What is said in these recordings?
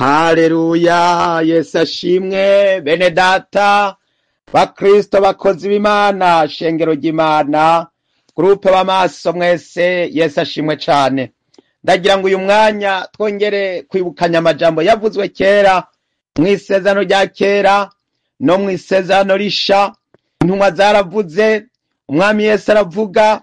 Haleluya, Yesu ashimwe. Bene data bakristo, bakozi b'Imana, shengero ry'Imana, groupe b'amaso mwese, Yesu ashimwe cane. Ndagira ngo uyu mwanya twongere kwibukanya amajambo yavuzwe kera mw'isezerano rya kera no mw'isezerano risha. Intumwa zaravuze, umwami Yesu aravuga,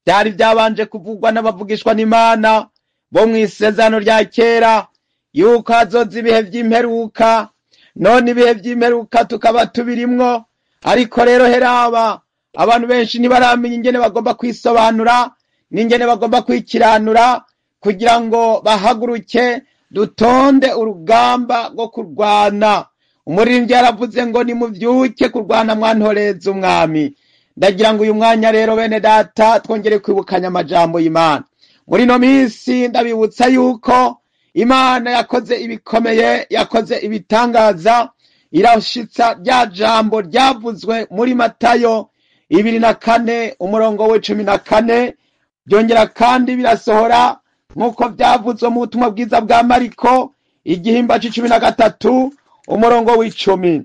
byari byabanje kuvugwa n'abavugishwa n'Imana bo mw'isezerano rya kera yuko hazoza ibihe vy'imperuka. None ibihe vy'imperuka tukaba tubirimwo, ariko rero heraba abantu benshi ntibaramenya ingene bagomba kwisobanura n'ingene bagomba kwikiranura kugira ngo bahaguruke dutonde urugamba rwo kurwana. Umuririmbyi yaravuze ngo nimuvyuke kurwana mwantoreza umwami. Ndagira ngo uyu mwanya rero bene data twongere kwibukanya amajambo y'Imana. Muri ino minsi ndabibutsa yuko Imana yakoze ibikomeye, yakoze ibitangaza, irashitsa rya jambo ryavuzwe muri Matayo 24 umurongo w'14, byongera kandi birasohora nk'uko byavuzwe mu butumwa bwiza bwa Mariko igihimba c'13 umurongo w'10.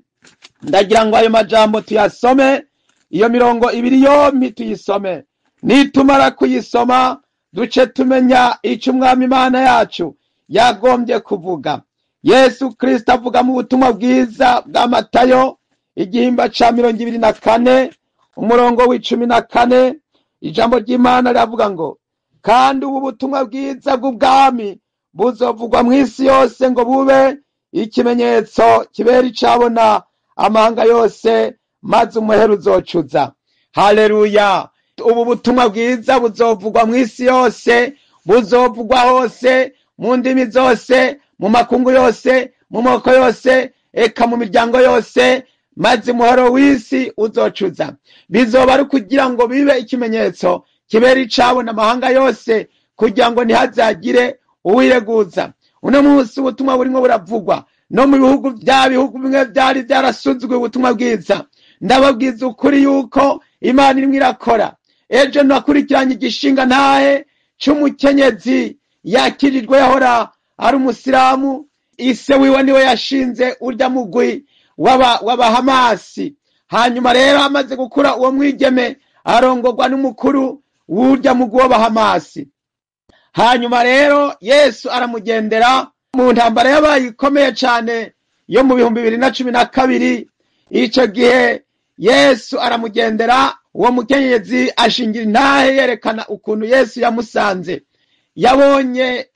Ndagira ngo ayo majambo tuyasome, iyo mirongo ibiri yompi tuyisome. Nitumara kuyisoma duce tumenya ico umwami Imana yacu yagombye kuvuga. Yesu Kristo avuga mu butumwa bwiza bwa Matayo igihimba ca 24 umurongo w'14, ijambo ry'Imana riravuga ngo kandi ubu butumwa bwiza bw'ubwami buzovugwa mw'isi yose ngo bube ikimenyetso kibera icabona amahanga yose, maze umuhero uzocuza. Haleluya! Ubu butumwa bwiza buzovugwa mw'isi yose, buzovugwa hose, mu ndimi zose, mu makungu yose, mu moko yose, eka mu miryango yose, maze umuhoro w'isi uzocuza. Bizoba ari kugira ngo bibe ikimenyetso kibera icabona amahanga yose, kugira ngo ntihazagire uwireguza. Uno munsi ubutumwa burimwo buravugwa no mu bihugu bya bihugu bimwe byari byarasuzuguye ubutumwa bwiza. Ndababwiza ukuri yuko Imana irimwo irakora. Ejo nakurikiranye igishinga ntahe c'umukenyezi yakirijwe, yahora ari umusilamu, ise wiwe niwe yashinze urya mugwi w'abahamasi. Hanyuma rero amaze gukura uwo mwigeme arongorwa n'umukuru w'urya mugwi w'abahamasi. Hanyuma rero Yesu aramugendera mu ntambara yabaye ikomeye cane yo mu 2012. Ico gihe Yesu aramugendera, uwo mukenyezi ashingira intahe yerekana ukuntu Yesu yamusanze. Yabonye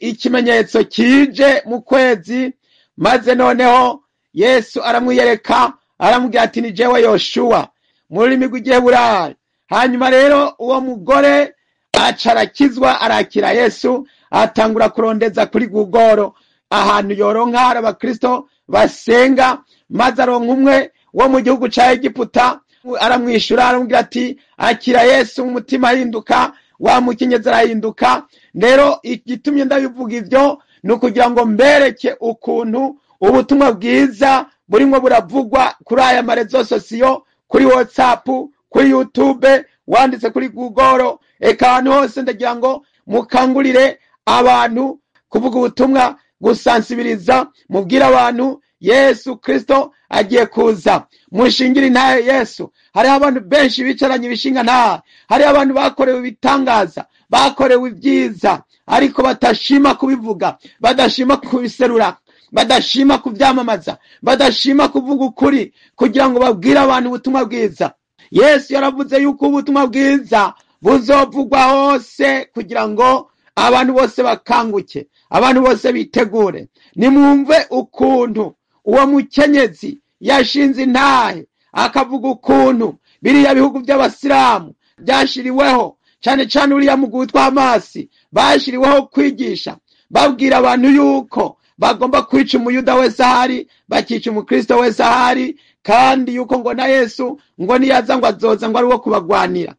ikimenyetso kije mu kwezi, maze noneho Yesu aramwiyereka, aramubwira ati ni jewe Yoshuwa mu rurimi rw'Igiheburayi. Hanyuma rero uwo mugore aca arakizwa, arakira Yesu, atangura kurondeza kuri Google ahantu yoronka hari abakristo basenga, maze aronka umwe wo mu gihugu ca Egiputa, aramwishura aramubwira ati akira Yesu, umutima ahinduka, wa mukenyezi arahinduka. Rero igitumye ndabivuga ivyo ni ukugira ngo mbereke ukuntu ubutumwa bwiza burimwo buravugwa kuri aya marezo sosiyo, kuri WhatsApp, kuri YouTube, wanditse kuri Google, eka ahantu hose. Ndagira ngo mukangurire abantu kuvuga ubutumwa, gusansibiriza, mubwire abantu Yesu Kristo agiye kuza, mushingire intahe Yesu. Hariho abantu benshi bicaranye ibishinga ntahe, hariho abantu bakorewe ibitangaza, bakorewe ibyiza, ariko batashima kubivuga, badashima kubiserura, badashima kuvyamamaza, badashima kuvuga ukuri kugira ngo babwire abantu ubutumwa bwiza. Yesu yaravuze yuko ubutumwa bwiza buzovugwa hose kugira ngo abantu bose bakanguke, abantu bose bitegure. Nimwumve ukuntu uwo mukenyezi yashinze intahe akavuga ukuntu biriya bihugu by'abasilamu byashiriweho, cane cane uriya mugwi witwa Hamasi, bashiriweho kwigisha babwira abantu yuko bagomba kwica umuyuda wese ahari, bakica umukristo wese ahari, kandi yuko ngo na Yesu ngo niyaza ngo azoza ngo ari uwo kubagwanira.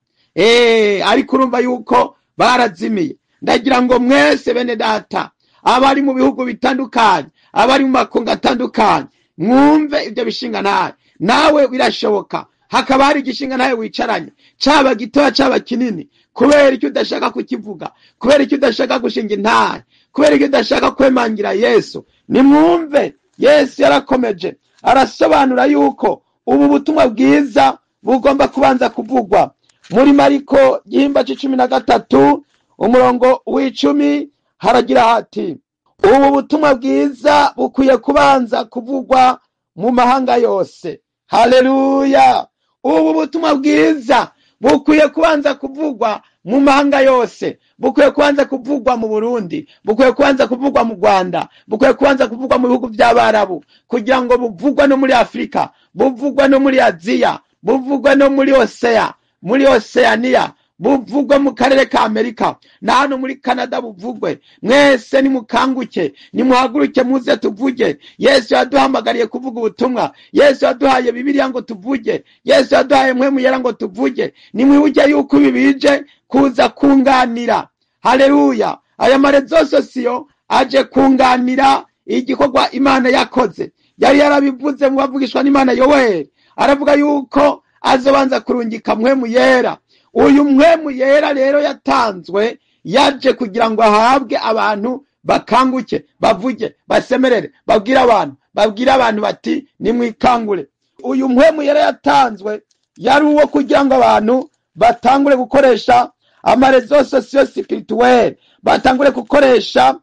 Ariko urumva yuko barazimiye. Ndagira ngo mwese bene data abari mu bihugu bitandukanye, abari mu makungu atandukanye, mwumve ibyo bishinga ntahe. Nawe birashoboka hakaba hari igishinga ntahe wicaranye, caba gitoya caba kinini, kubera icyo udashaka kukivuga, kubera icyo udashaka gushinga intahe. Kubera iki udashaka kwemangira Yesu? Nimwumve, Yesu yarakomeje arasobanura yuko ubu butumwa bwiza bugomba kubanza kuvugwa. Muri Mariko igihimba c'icumi na gatatu umurongo w'icumi haragira hati: ubu butumwa bwiza bukwiye kubanza kuvugwa mu mahanga yose. Haleluya! Ubu butumwa bwiza bukwiye kubanza kuvugwa mu mahanga yose, bukwiye kubanza kuvugwa mu Burundi, bukwiye kubanza kuvugwa mu Rwanda, bukwiye kubanza kuvugwa mu bihugu by'Abarabu, kugira ngo buvugwe no muri Afrika, buvugwe no muri Aziya, buvugwe no muri Osea, muri Oceania, buvugwe mu karere ka Amerika na hano muri Canada buvugwe. Mwese nimukanguke, nimuhaguruke muze tuvuge. Yesu yaduhamagariye kuvuga ubutumwa. Yesu yaduhaye Bibiliya ngo tuvuge. Yesu yaduhaye Mpwemu Yera ngo tuvuge. Nimwibuke yuko ibi bije kuza kunganira. Haleluya! Aya marezo sosiyo aje kunganira igikorwa Imana yakoze. Yari yarabivuze mu bavugishwa n'Imana Yoweri, aravuga yuko azobanza kurungika Mpwemu Yera. Uyu Mpwemu Yera rero yatanzwe yaje kugira ngo ahabwe abantu bakanguke, bavuge, basemerere, babwire abantu bati nimwikangure. Uyu Mpwemu Yera yatanzwe yari uwo kugira ngo abantu batangure gukoresha amarezo sosiyo spirituel, batangure gukoresha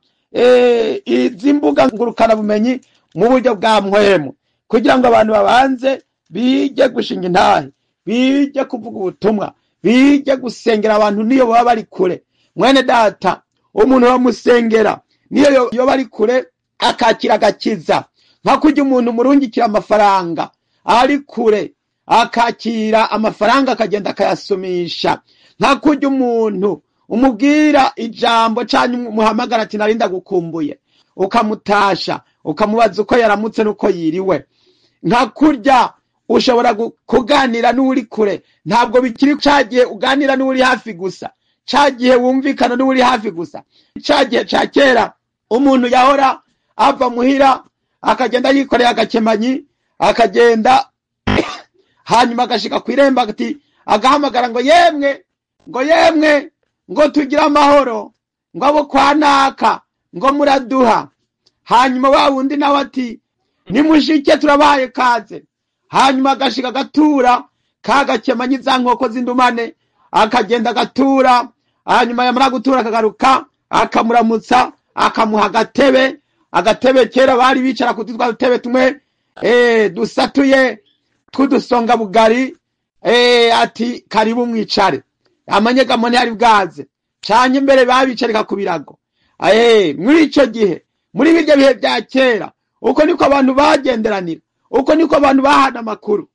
izi mbuga ngurukanabumenyi mu buryo bwa mpwemu, kugira ngo abantu babanze bige gushinga intahe, bige kuvuga ubutumwa, bige gusengera abantu niyo baba bari kure. Mwene data, umuntu bamusengera niyo yoba ari kure akakira agakiza. Nka kurya umuntu murungikira amafaranga ari kure akakira amafaranga akagenda akayasumisha. Nka kurya umuntu umubwira ijambo canke umuhamagara ati nari ndagukumbuye, ukamutasha, ukamubaza uko yaramutse n'uko yiriwe. Nka kurya ushobora kuganira n'uri kure. Ntabwo bikiri cagihe uganira n'uri hafi gusa, cagihe wumvikana n'uri hafi gusa. Cagihe ca kera umuntu yahora ava muhira akagenda yikoreye agakemanyi, akagenda hanyuma agashika kw'irembo ati, agahamagara ngo yemwe, ngo yemwe, ngo tugire amahoro, ngo abo kwa naka, ngo muraduha. Hanyuma wa wundi nawe ati nimushike turabahaye kaze. Hanyuma agashika agatura kagakemanyi za nkoko z'indumane, akagenda agatura. Hanyuma yamara gutura akagaruka akamuramutsa, akamuha agatebe. Agatebe kera bari bicara ku twa dutebe tumwe dusatuye tw'udusonga bugari, ati karibu mwicare. Amanyegamo ntiyari bwaze, canke imbere babicarika ku birago. Muri ico gihe, muri birya bihe bya kera, uko niko abantu bagenderanira, uko niko abantu bahana amakuru.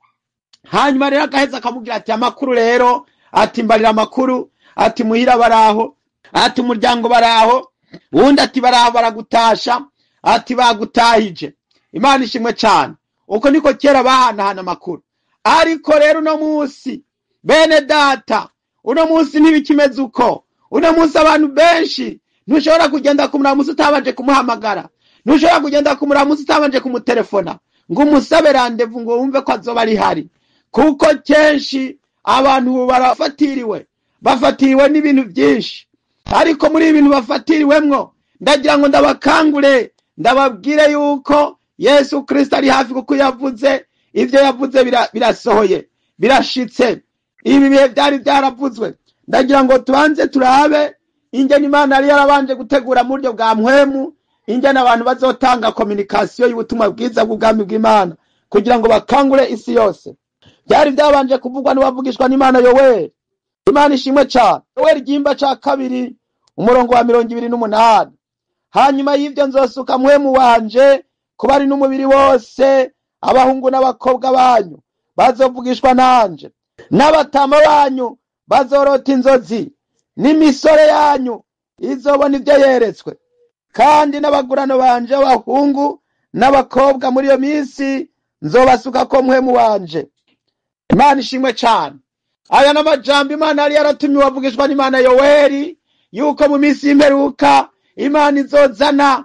Hanyuma rero agaheza akamubwira ati amakuru rero, ati mbarira amakuru, ati muhira baraho, ati umuryango baraho, uwundi ati baraho baragutasha, ati bagutahije. Imana ishimwe cyane. Uko niko kera bahanahana amakuru. Ariko rero uno munsi bene data, uno munsi ntibikimeze uko. Uno munsi abantu benshi ntushobora kugenda kumuramusa utabanje kumuhamagara, ntushobora kugenda kumuramusa utabanje kumutelefona ngo umusabe randevu ngo wumve ko azoba ari hari. Kuko kenshi abantu barafatiriwe, bafatiriwe n'ibintu byinshi. Ariko muri ibintu bafatiriwemwo, ndagira ngo ndabakangure, ndababwire yuko Yesu Kristo ari hafi, kuko yavuze ibyo yavuze birasohoye, birashitse. Ibi bihe byari byaravuzwe. Ndagira ngo tubanze turabe ingene Imana yari yarabanje gutegura mu buryo bwa mpwemu, ingene abantu bazotanga communication y'ubutumwa bwiza bw'ubwami bw'Imana kugira ngo bakangure isi yose. Byari byabanje kuvugwa n'uwavugishwa n'Imana Yoweri. Imana ishimwe cyane. Yoweri igihimba ca 2 umurongo wa 28. Hanyuma y'ivyo nzosuka mpwemu wanje kuba ari n'umubiri wose, abahungu n'abakobwa banyu bazovugishwa nanje, n'abatama banyu bazorota inzozi, n'imisore yanyu izobona ibyo yeretswe, kandi n'abagurano banje b'abahungu n'abakobwa muri iyo minsi nzobasuka ko mpwemu wanje. Imana ishimwe cyane. Aya n'amajambo Imana yari yaratumye uwavugishwa n'Imana Yoweri, yuko mu minsi y'imperuka Imana izozana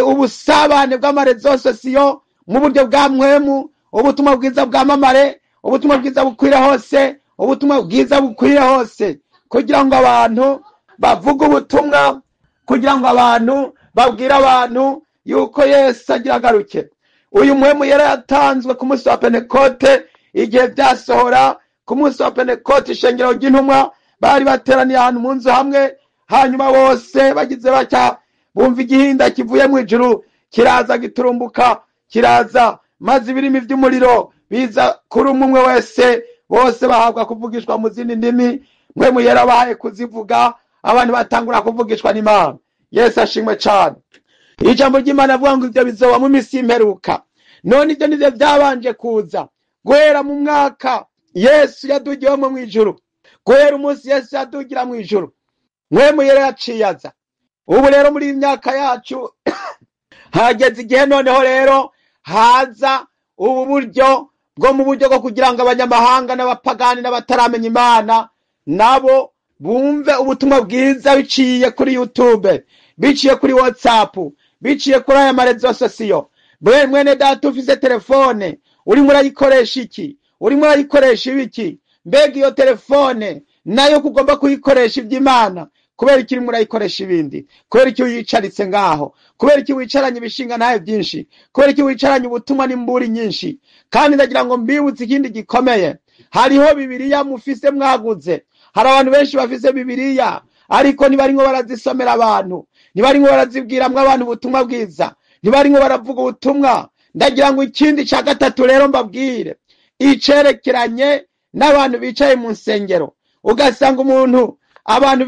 ubusabane bw'amarezo sosiyo mu buryo bwa mpwemu, ubutumwa bwiza bwamamare, ubutumwa bwiza bukwira hose, ubutumwa bwiza bukwira hose, kugira ngo abantu bavuge ubutumwa, kugira ngo abantu Babwire abantu yuko Yesu agira agaruke. Uyu Mpwemu Yera yatanzwe ku munsi wa Pentekote, igihe byasohora ku munsi wa Pentekote, ishengero ry'intumwa bari bateraniye ahantu mu nzu hamwe, hanyuma bose bagize batya bumva igihinda kivuye mu ijuru kiraza giturumbuka, kiraza maze ibirimi vy'umuriro biza kuri umwe wese, bose bahabwa kuvugishwa mu zindi ndimi. Mpwemu Yera bahaye kuzivuga, abantu batangura kuvugishwa n'Imana. Yesu ashimwe cane. Ijambo ry'Imana avuga ngo ivyo bizoba mu misi y'imperuka. None ivyo nivyo vyabanje kuza guhera mu mwaka Yesu yadugiwemo mu ijuru, guhera umunsi Yesu yadugira mu ijuru, Mpwemu Yera yaciye aza. Ubu rero muri iyi myaka yacu hageze igihe noneho rero haza ubu buryo bwo mu buryo bwo kugira ngo abanyamahanga n'abapagani n'abataramenya Imana nabo bumve ubutumwa bwiza biciye kuri YouTube, biciye kuri WhatsApp, biciye kuri aya marezo sosiyo. Mwene data ufise telefone, urimo urayikoresha iki? Urimo urayikoresha ibiki? Mbega iyo telefone nayo kugomba kuyikoresha iby'Imana, kubera iki urimo urayikoresha ibindi? Kubera iki uyicaritse ngaho? Kubera iki wicaranye ibishinga ntaye byinshi? Kubera iki wicaranye ubutumwa n'imburi nyinshi? Kandi ndagira ngo mbibutse ikindi gikomeye, hariho Bibiliya mufise mwaguze. Hari abantu benshi bafise Bibiliya ariko ntibarimwo barazisomera abantu, ntibarimwo barazibwiramwo abantu ubutumwa bwiza, ntibarimwo baravuga ubutumwa. Ndagira ngo ikindi ca gatatu rero mbabwire, icerekeranye n'abantu bicaye mu nsengero. Ugasanga umuntu, abantu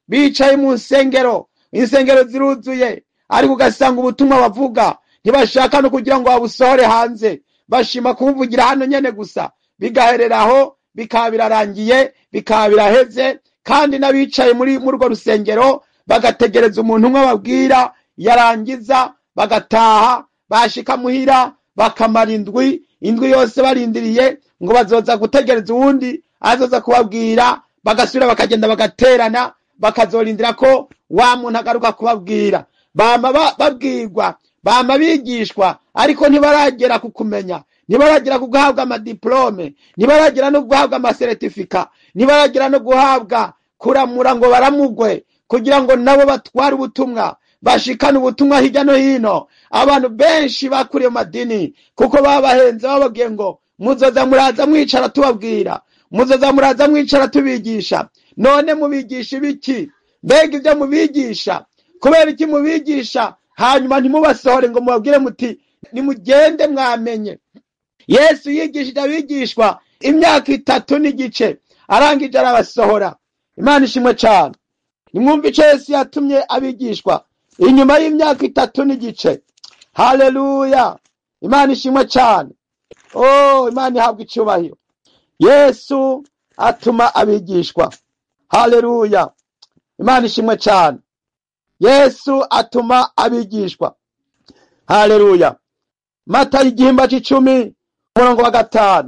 bicaye mu nsengero, insengero ziruzuye, ariko ugasanga ubutumwa bavuga ntibashaka no kugira ngo babusohore hanze, bashima kubuvugira hano nyene gusa, bigahereraho, bikaba birarangiye, bikaba biraheze. Kandi n'abicaye muri urwo rusengero bagategereza umuntu umwe ababwira, yarangiza bagataha, bashika muhira bakamara indwi, indwi yose barindiriye ngo bazoza gutegereza uwundi azoza kubabwira, bagasubira bakagenda bagaterana, bakazorindira ko wa muntu agaruka kubabwira. Bama babwirwa, bama bigishwa, ariko ntibaragera ku kumenya, ntibaragera ku guhabwa amadiplome, ntibaragera no guhabwa amasertifika, ntibaragera no guhabwa kuramura ngo baramugwe, kugira ngo nabo batware ubutumwa, bashikane ubutumwa hirya no hino. Abantu benshi bakuriye mu madini kuko babahenze, bababwiye ngo muzoza muraza mwicara tubabwira, muzoza muraza mwicara tubigisha. None mubigisha ibiki? Mbega ibyo mubigisha, kubera iki mubigisha hanyuma ntimubasohore ngo mubabwire muti nimugende mwamenye? Yesu yigishije abigishwa imyaka 3 n'igice, arangije arabasohora. Imana ishimwe cyane. Nimwumve ico Yesu yatumye abigishwa inyuma y'imyaka 3 n'igice. Haleluya, Imana ishimwe cyane. Oh, Imana ihabwa icyubahiro. Yesu atuma abigishwa. Haleluya, Imana ishimwe cyane. Yesu atuma abigishwa. Haleluya. Matayo igihimba c'icumi umurongo wa 5.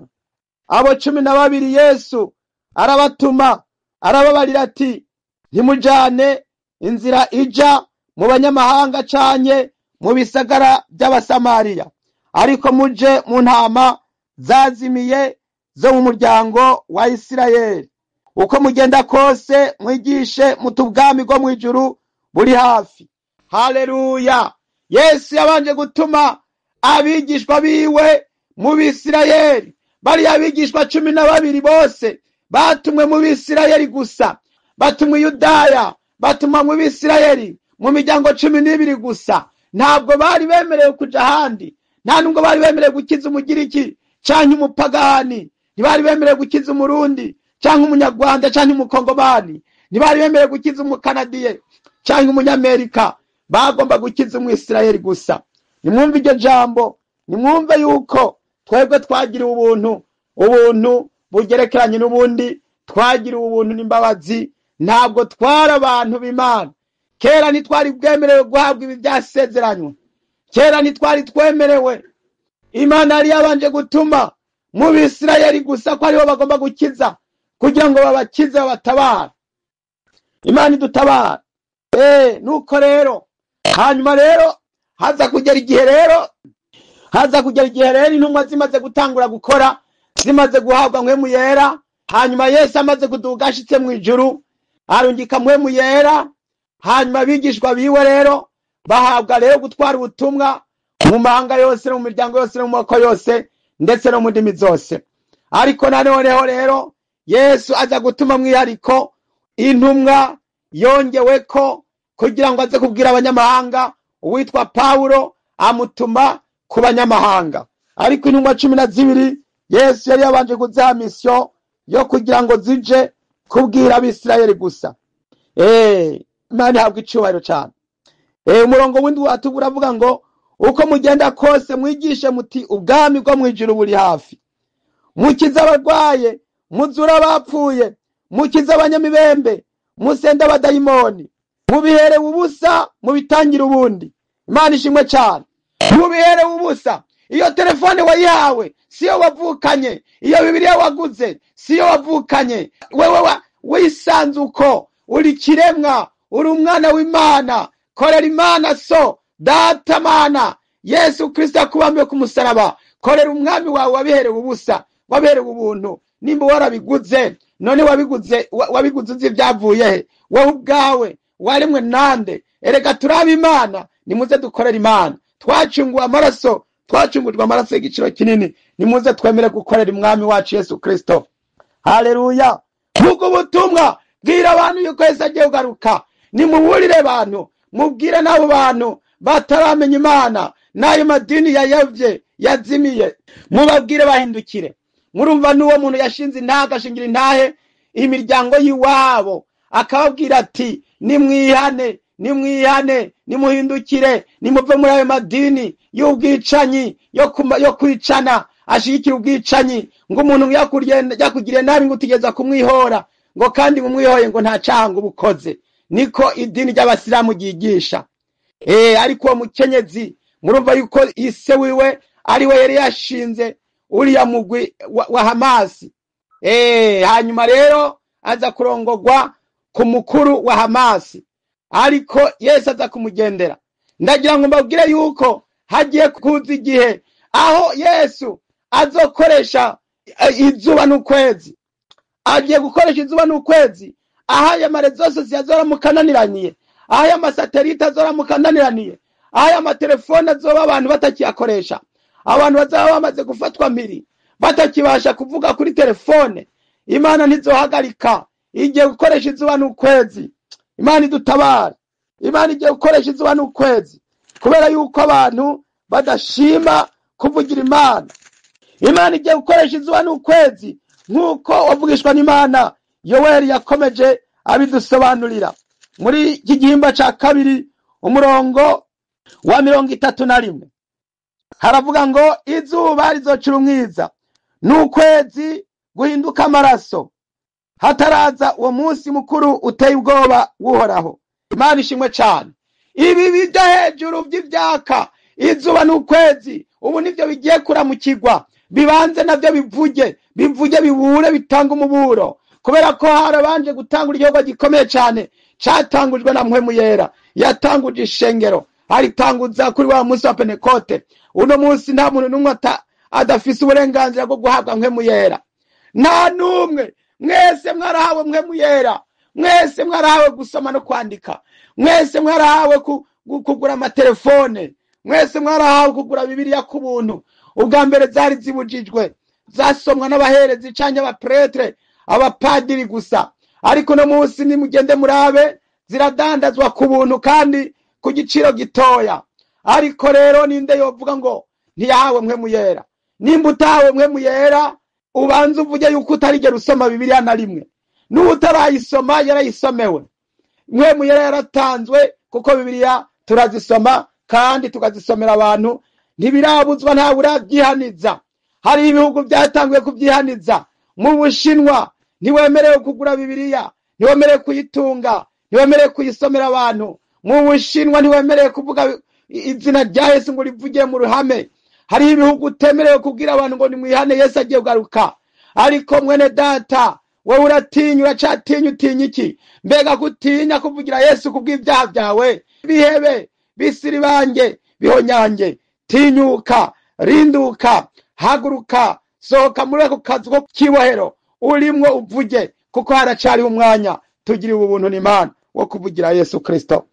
Abo 12 Yesu arabatuma, arababarira ati ntimujane inzira ija mu banyamahanga canke mu bisagara by'Abasamariya, ariko muje mu ntama zazimiye zo mu muryango wa Isirayeli. Uko mugenda kose mwigishe mutubwami bwo mwijuru buri hafi. Haleluya. Yesu yabanje gutuma abigishwa biwe mu Bisirayeli. Bari abigishwa 12 bose batumwe mu Bisirayeli gusa, batumwe Yudaya, batumwa mu Bisirayeli mu miryango 12 gusa. Ntabwo bari bemerewe kuja ahandi, nta nubwo bari bemerewe gukiza umugiriki canke umupagani, ntibari bemerewe gukiza umurundi canke umunyarwanda canke umukongomani, ntibari bemerewe gukiza umukanadiye canke umunyamerika. Bagomba gukiza umwisirayeli gusa. Nimwumve iryo jambo, nimwumve yuko twebwe twagiriwe ubuntu, ubuntu bugerekeranye n'ubundi, twagiriwe ubuntu n'imbabazi. Ntabwo twari abantu b'Imana kera, ntitwari bwemerewe guhabwa ibi byasezeranywe kera, ntitwari twemerewe. Imana yari yabanje gutuma mu Bisirayeli gusa ko aribo bagomba gukiza, kugira ngo babakize babatabare. Imana idutabara. Nuko rero hanyuma rero haza kugera igihe rero, haza kugera igihe rero intumwa zimaze gutangura gukora, zimaze guhabwa Mpwemu Yera. Hanyuma Yesu amaze kuduga ashitse mu ijuru, arungika Mpwemu Yera. Hanyuma abigishwa biwe rero Bahabwa rero gutwara ubutumwa mu mahanga yose no mu miryango yose no mu moko yose ndetse no mu ndimi zose. Ariko nanoneho rero Yesu aza gutuma mwihariko intumwa yongeweko kugira ngo aze kubwira abanyamahanga. Uwitwa Pawulo amutuma ku banyamahanga. Ariko intumwa 12 Yesu yari yabanje kuziha misiyo yo kugira ngo zije kubwira Abisirayeli gusa. Imana ihabwa icubahiro cane. Umurongo w'indwi watubura avuga ngo uko mugenda kose mwigishe muti ubwami bwo mw'ijuru buri hafi. Mukize abarwaye, muzure abapfuye, mukize abanyamibembe, musende abadayimoni, mubiherewe ubusa, mubitangire ubundi. Imana ishimwe cyane. Mubiherewe ubusa. Iyo telefone wayihawe siyo wavukanye, iyo Bibiliya waguze siyo wavukanye. Wewe wisanze uko uri kiremwa, uri umwana w'Imana. Korera Imana so data mana Yesu Kristo akubambiwe ku musaraba. Korera umwami wawe wabiherewe ubusa, wabiherewe ubuntu. Nimba warabiguze, none wabiguze wabiguze uzi ibyavuye he? Wowe ubwawe waremwe nande? Erega turabe Imana, nimuze dukorere Imana. Twacunguwe amaraso, twacungujwe amaraso y'igiciro kinini. Nimuze twemere gukorera umwami wacu Yesu Kristo. Haleluya. Vuga ubutumwa, bwira abantu yuko Yesu agiye kugaruka. Nimuburire abantu, mubwire n'abo bantu bataramenya Imana n'ayo madini yayevye yazimiye, mubabwire bahindukire. Murumva n'uwo muntu yashinze intahe, agashingira intahe imiryango y'iwabo, akababwira ati nimwihane, nimwihane, nimuhindukire, nimuve muri ayo madini y'ubwicanyi, yo kwicana, ashigikira ubwicanyi, ngo umuntu yakugiriye nabi ngo utigeza kumwihora, ngo kandi mumwihoye ngo nta caha ngo ubukoze. Niko idini ry'abasilamu ryigisha. Ariko uwo mukenyezi murumva yuko ise wiwe ari we yari yashinze uriya mugwi wa Hamasi. Hanyuma rero aza kurongogwa ku mukuru wa Hamasi, ariko Yesu aza kumugendera. Ndagira ngo mbabwire yuko hagiye kuza igihe aho Yesu azokoresha izuba n'ukwezi. Agiye gukoresha izuba n'ukwezi, aho aya marezo zose azoramukananiraniye, aho aya masatelite azoramukananiraniye, aho aya matelefone azoba abantu batakiyakoresha, abantu bazaba bamaze gufatwa mpiri batakibasha kuvuga kuri telefone. Imana ntizohagarika, igiye gukoresha izuba n'ukwezi. Imana idutabara. Imana igiye gukoresha izuba n'ukwezi kubera yuko abantu badashima kuvugira Imana. Imana igiye gukoresha izuba n'ukwezi nk'uko wavugishwa n'Imana Yoweri yakomeje abidusobanurira muri iki gihimba ca 2 umurongo wa 31. Haravuga ngo izuba rizocira umwiza n'ukwezi guhinduka amaraso, hataraza uwo munsi mukuru uteye ubwoba w'Uhoraho. Imana ishimwe cyane. Ibi bijya hejuru by'ibyaka, izuba n'ukwezi, ubu nivyo bigiye kuramukirwa, bibanze navyo bivuge, bivuge bibure, bitanga umuburo, kubera ko harabanje gutangura igikorwa gikomeye cyane catangujwe na Mpwemu Yera. Yatanguje ishengero, aritanguza kuri wa munsi wa Pentekote. Uno munsi nta muntu n'umwe adafise uburenganzira bwo guhabwa Mpwemu Yera. Nta n'umwe. Mwese mwarahawe Mpwemu Yera, mwese mwarahawe gusoma no kwandika, mwese mwarahawe kugura amatelefone, mwese mwarahawe kugura Bibiliya ku buntu. Ubwa mbere zari zibujijwe, zasomwa n'abaherezi canke abapretre, abapadiri gusa. Ariko no munsi nimugende murabe, ziradandazwa ku buntu kandi ku giciro gitoya. Ariko rero ninde yovuga ngo ntiyahawe Mpwemu Yera? Nimba utahawe Mpwemu Yera, ubanze uvuge yuko utarigera usoma Bibiliya na rimwe. N'utarayisoma yarayisomewe. Mpwemu Yera yaratanzwe, kuko Bibiliya turazisoma kandi tukazisomera abantu. Ntibirabuzwa, nta burabyihaniza. Hari ibihugu byatanguye kubyihaniza. Mu Bushinwa ntiwemerewe kugura Bibiliya, ntiwemerewe kuyitunga, ntiwemerewe kuyisomera abantu. Mu Bushinwa ntiwemerewe kuvuga izina rya Yesu ngo rivuge mu ruhame. Hari ibihugu utemerewe kubwira abantu ngo nimwihane Yesu agiye kugaruka. Ariko mwene data, wewe uratinya, uracatinya, utinya iki? Mbega gutinya kuvugira Yesu kubw'ibyaha byawe? Bihebe, bisiribange, bihonyange. Tinyuka, rinduka, haguruka, sohoka muri ako kazu ko kibohero urimwo uvuge, kuko haracariho umwanya. Tugiriwe ubuntu n'Imana wo kuvugira Yesu Kristo.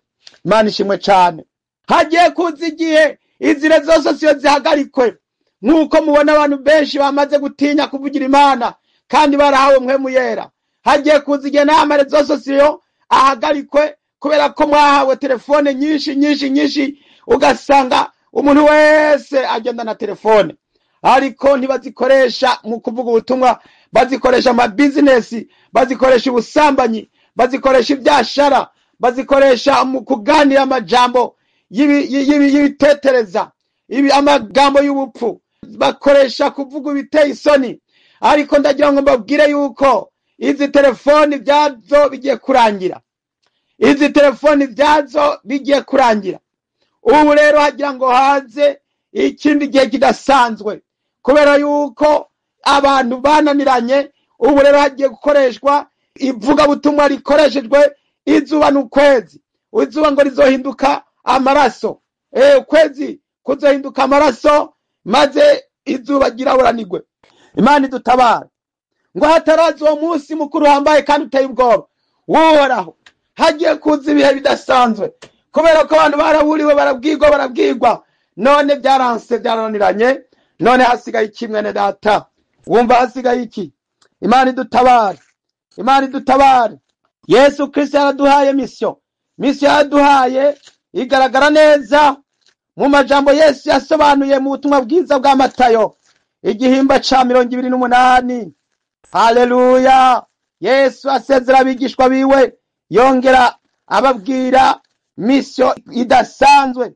Imana ishimwe cyane. Hagiye kuza igihe izi réseaux sociaux zihagarikwe, nk'uko mubona abantu benshi bamaze gutinya kuvugira Imana kandi barahawe Mpwemu Yera. Hagiye kuza igihe n'ama réseaux sociaux ahagarikwe, kubera ko mwahawe telefone nyinshi nyinshi nyinshi, ugasanga umuntu wese agenda na telefone, ariko ntibazikoresha mu kuvuga ubutumwa. Bazikoresha ama business, bazikoresha ubusambanyi, bazikoresha ibyashara, bazikoresha mu kuganira amajambo y'ibitetereza, ibi amagambo y'ubupfu, bakoresha kuvuga ibiteye isoni. Ariko ndagira ngo mbabwire yuko izi telefoni byazo bigiye kurangira, izi telefoni byazo bigiye kurangira. Ubu rero hagira ngo haze ikindi gihe kidasanzwe, kubera yuko abantu bananiranye. Ubu rero hagiye gukoreshwa ivugabutumwa rikoreshejwe izuba n'ukwezi. Izuba ngo rizohinduka amaraso, ukwezi kuzohinduka amaraso, maze izuba ryiraburanirwe. Imana idutabara. Ngo hataraza uwo munsi mukuru uhambaye kandi uteye ubwoba Uhoraho, hagiye kuza ibihe bidasanzwe, kubera ko abantu baraburiwe, barabwirwa, barabwirwa, none byaranse, byarananiranye. None hasigaye iki, mwene data? Wumva hasigaye iki? Imana idutabare, Imana idutabare. Yesu Kristo yaraduhaye mission. Mission yaraduhaye igaragara neza mu majambo Yesu yasobanuye mu butumwa bwiza bwa Matayo, igihimba ca 28. Haleluya! Yesu asezera abigishwa biwe, yongera ababwira mission idasanzwe.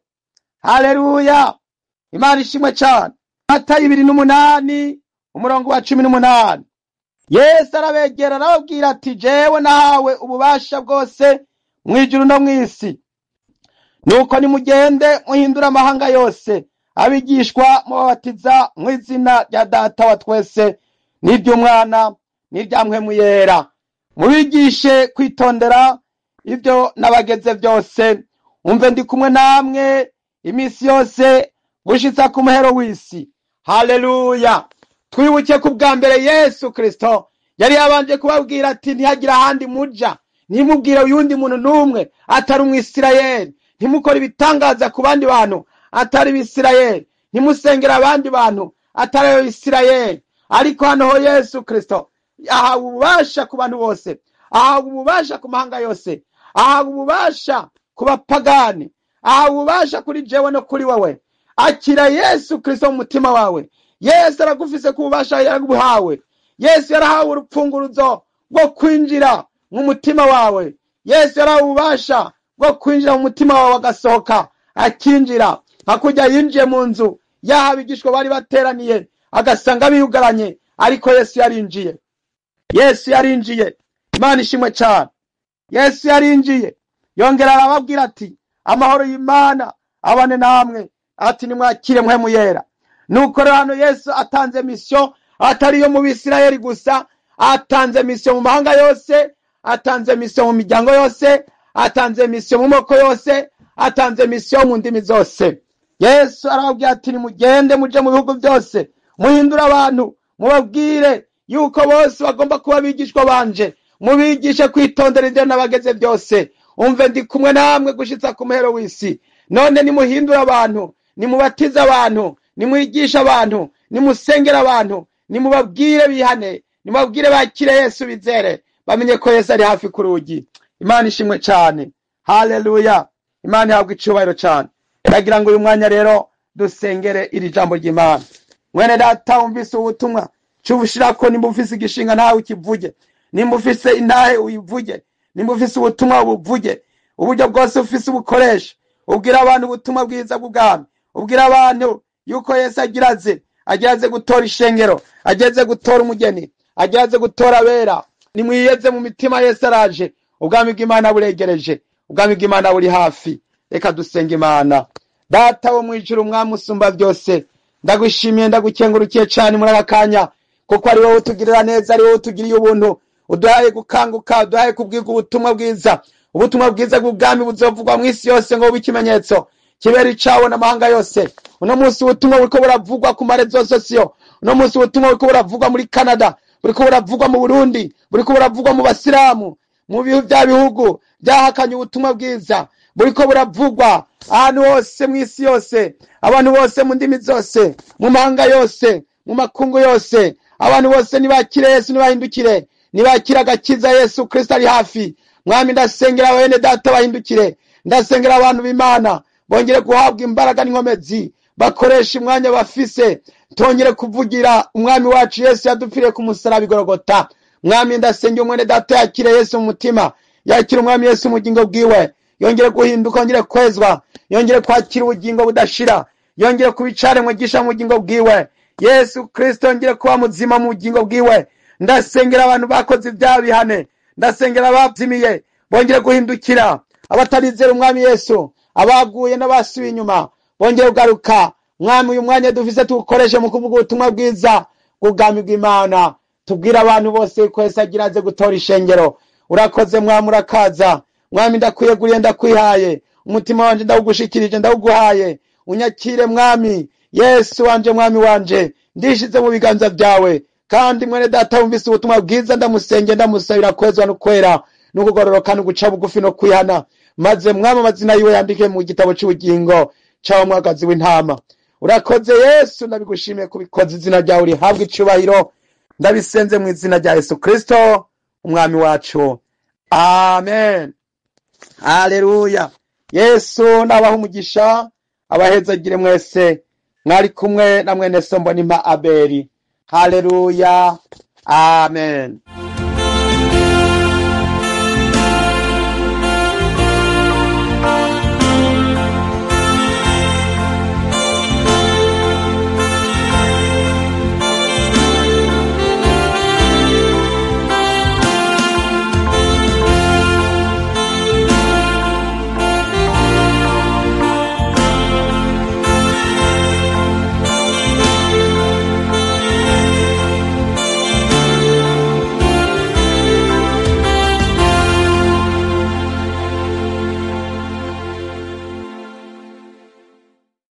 Haleluya! Imana ishimwe cyane. Matayo 28, umurongo wa 18. Yesu arabegera, arababwira ati: "Jewe nahawe ububasha bwose mu ijuru no mu isi. Nuko nimugende muhindure amahanga yose abigishwa, mubabatiza mu izina rya Data wa twese n'iry'Umwana n'irya Mpwemu Yera, mubigishe kwitondera ibyo nabageze byose. Umve, ndi kumwe namwe iminsi yose gushitsa ku muhero w'isi." Haleluya! Twibuke ku bwa mbere Yesu Kristo yari yabanje kubabwira ati: "Ntihagire ahandi muja, ntimubwire uyundi muntu n'umwe atari Umwisirayeli, ntimukore ibitangaza ku bandi bantu atari Ibisirayeli, ntimusengere abandi bantu atari Abisirayeli." Ariko hano ho Yesu Kristo ahawe ububasha ku bantu bose, ahawe ububasha ku mahanga yose, ahawe ububasha ku bapagani, ahawe ububasha kuri jewe no kuri wowe. Akira Yesu Kristo mu mutima wawe. Yesu aragufise ku bubasha, yarabuhawe. Yesu yarahawe urupfunguruzo rwo kwinjira mu mutima wawe. Yesu yarahawe ububasha bwo kwinjira mu mutima wawe, agasohoka akinjira, hakurya yinjiye mu nzu y'aho abigishwa bari bateraniye, agasanga biyugaranye, ariko Yesu yarinjiye. Yesu yarinjiye. Imana ishimwe cyane. Yesu yarinjiye, yongera arababwira ati: "Amahoro y'Imana abane namwe." Ati: "Nimwakire Mpwemu Yera." Nuko rero hano Yesu atanze mission atari iyo mu Bisirayeli gusa, atanze mission mu mahanga yose, atanze mission mu miryango yose, atanze mission mu moko yose, atanze mission mu ndimi zose. Yesu arababwira ati: "Nimugende muje mu bihugu byose, muhindure abantu, mubabwire yuko bose bagomba kuba abigishwa banje, mubigishe kwitondera ibyo nabageze byose. Umve, ndi kumwe namwe gushitsa ku muhero w'isi." None nimuhindure abantu, nimubatize abantu, nimwigishe abantu, nimusengere abantu, nimubabwire bihane, nimubabwire bakire Yesu, bizere, bamenye ko Yesu ari hafi ku rugi. Imana ishimwe cyane. Haleluya! Imana ihabwa icubahiro cyane. Ndagira ngo uyu mwanya rero dusengere iri jambo ry'Imana. Mwene data wumvise ubutumwa, cubushirako. Nimba ufise igishinga ntawe ukivuge, nimba ufise intahe uyivuge, nimba ufise ubutumwa ubuvuge, uburyo bwose ufise ubukoresha, ubwira abantu ubutumwa bwiza bw'ubwami, ubwira abantu yuko Yesu agiraze, agiraze gutora ishengero, ageze gutora umugeni, agiraze gutora abera. Nimwiyeze mu mitima, Yesu araje, ubwami bw'Imana buregereje, ubwami bw'Imana buri hafi. Reka dusenga Imana. Data wo mu ijuru, Umwami usumba byose, ndagushimiye, ndagukengurukiye cyane muri aka kanya, kuko ari wowe utugirira neza, ari wowe utugiriye ubuntu, uduhaye gukanguka, uduhaye kubwirwa ubutumwa bwiza, ubutumwa bwiza bw'ubwami buzovugwa mu isi yose ngo bube ikimenyetso kibera icawo n'amahanga yose. Uno munsi ubutumwa buriko buravugwa ku ma réseaux sociaux. Uno munsi ubutumwa buriko buravugwa muri Canada, buriko buravugwa mu Burundi, buriko buravugwa mu basilamu, mu bihu bya bihugu byahakanye ubutumwa bwiza. Buriko buravugwa ahantu hose mu isi yose, abantu bose mu ndimi zose, mu mahanga yose, mu makungu yose. Abantu bose nibakire Yesu, nibahindukire, nibakire agakiza. Yesu Kristo ari hafi. Mwami, ndasengera bene data bahindukire, ndasengera abantu b'Imana bongere guhabwa imbaraga n'inkomezi, bakoresha umwanya bafise, tongere kuvugira umwami wacu Yesu yadupfiriye ku musaraba igorogota. Mwami, ndasengera umwene data yakire Yesu mu mutima, yakire umwami Yesu mu bugingo bwiwe, yongere guhinduka, yongere kwezwa, yongere kwakira ubugingo budashira, yongere kuba icaremwe gisha mu bugingo bwiwe. Yesu Kristo yongere kuba muzima mu bugingo bwiwe. Ndasengera abantu bakoze ibyaha bihane, ndasengera abazimiye bongere guhindukira, abatarizera umwami Yesu, abaguye n'abasubiye inyuma bongere kugaruka. Mwami, uyu mwanya dufise tuwukoreshe mu kuvuga ubutumwa bwiza bw'ubwami bw'Imana, tubwire abantu bose ko Yesu agira aze gutora ishengero. Urakoze mwami, urakaza mwami. Ndakwiyeguriye, ndakwihaye, umutima wanje ndawugushikirije, ndawuguhaye. Unyakire mwami Yesu wanje, mwami wanje, ndishize mu biganza byawe. Kandi mwene data wumvise ubutumwa bwiza, ndamusenge, ndamusabira kwezwa no kwera no kugororoka no guca bugufi no kwihana, maze mwami amazina yiwe yandike mu gitabo cy'ubugingo cy'awo mwagazi w'intama. Urakoze Yesu, ndabigushimiye kubikoze. Izina ryawe rihabwe icubahiro. Ndabisenze mu izina rya Yesu Kristo umwami wacu, amen. Haleluya. Yesu nabaha umugisha, abahezagire mwese. Mwari kumwe na mwene so Mbonimpa Abeli. Haleluya, amen.